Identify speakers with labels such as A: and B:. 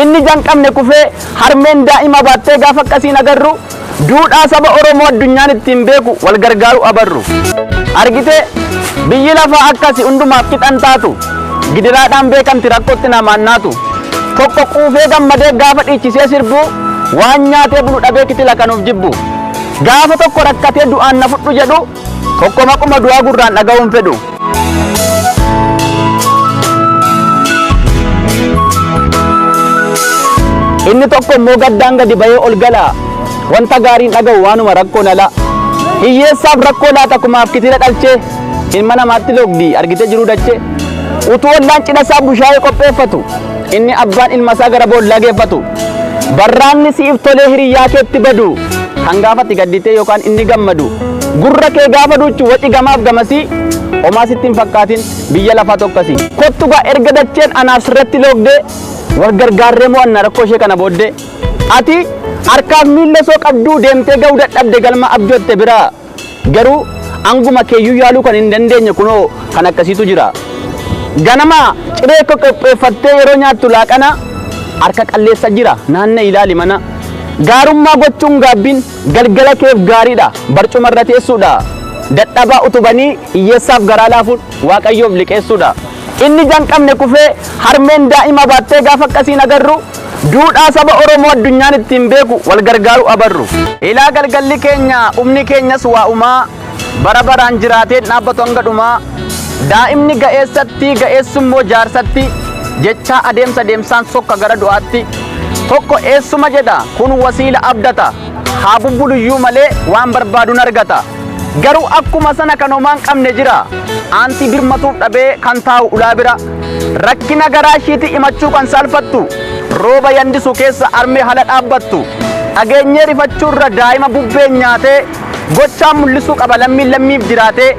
A: Inni ija hin qabne kufee harmeen daa'ima baattee gaafa akkasiin agarru duudhaa saba Oromoo addunyaan ittiin beeku wal gargaaruu abarru. Argitee biyyi lafaa akkasi hundumaaf qixan taatu gidiraadhaan beekamti rakkootti namaan naatu. Tokko quufee gammadee gaafa dhiichisee sirbu waan nyaatee bulu dhabee kitila kanuuf jibbu. Gaafa tokko rakkatee du'aan na fudhu jedhu tokko maquma du'aa gurraan dhaga'uu hin fedhu. Inni tokko immoo gaddaan gadi bahee ol gala. Wanta gaariin dhaga'u waanuma rakkoon ala. Hiyyeessaaf rakkoo laata kumaaf kitila dhalchee ilma namaatti loogdi argitee jiruu dachee. Utuu ollaan cidha isaa bushaayee qopheeffatu inni abbaan ilma isaa gara boollaa geeffatu. Barraanni si'if tolee hiriyyaa keetti badu kan gaafati gadditee yookaan inni gammadu. Gurra kee gaafa duuchu waci gamaaf gamasii homaa sitti hin fakkaatin biyya lafaa tokkasi. Kottu gaa erga dacheen anaaf sirratti loogdee wal gargaarree mo'anna rakkoo ishee kana booddee. Ati harkaaf miilla osoo qabduu deemtee ga'uu dadhabde galma abjootte bira. Garuu anguma keeyyuu yaaluu kan hin dandeenye kunoo kan akkasiitu jira. Ganama ciree kee qopheeffattee yeroo nyaattu laaqana harka qalleessa jira naanna ilaali mana. Gaarummaa gochuun gaabbiin galgala keef gaariidha barcuma irra teessuudha. Dadhabaa utubanii hiyyeessaaf garaa laafuun Waaqayyoof liqeessuudha. Inni ija hin qabne kufee harmeen daa'ima baattee gaafa akkasiin agarru duudhaa saba Oromoo addunyaan ittiin beeku wal gargaaruu abarru. Ilaa galgalli keenya humni keenyas waa'umaa bara baraan jiraateen dhaabbatu hanga dhumaa daa'imni ga'eessatti ga'eessummoo jaarsatti jechaa adeemsa deemsaan sokka gara du'aatti tokko eessuma jedha kun wasiila abdata haa bubbuluyyuu malee waan barbaaduun argata. Garuu akkuma sana kan homaa hin qabne jira. Aantii birmatuuf dhabee kan taa'u ulaa bira. Rakkina garaa ishiitii himachuu kan saalfattu. Rooba yandisu keessa armee hala dhaabbattu. Dhageenyee rifachuurra daa'ima bubbeen nyaatee gochaan mul'isuu qaba lammiin lammiif jiraatee.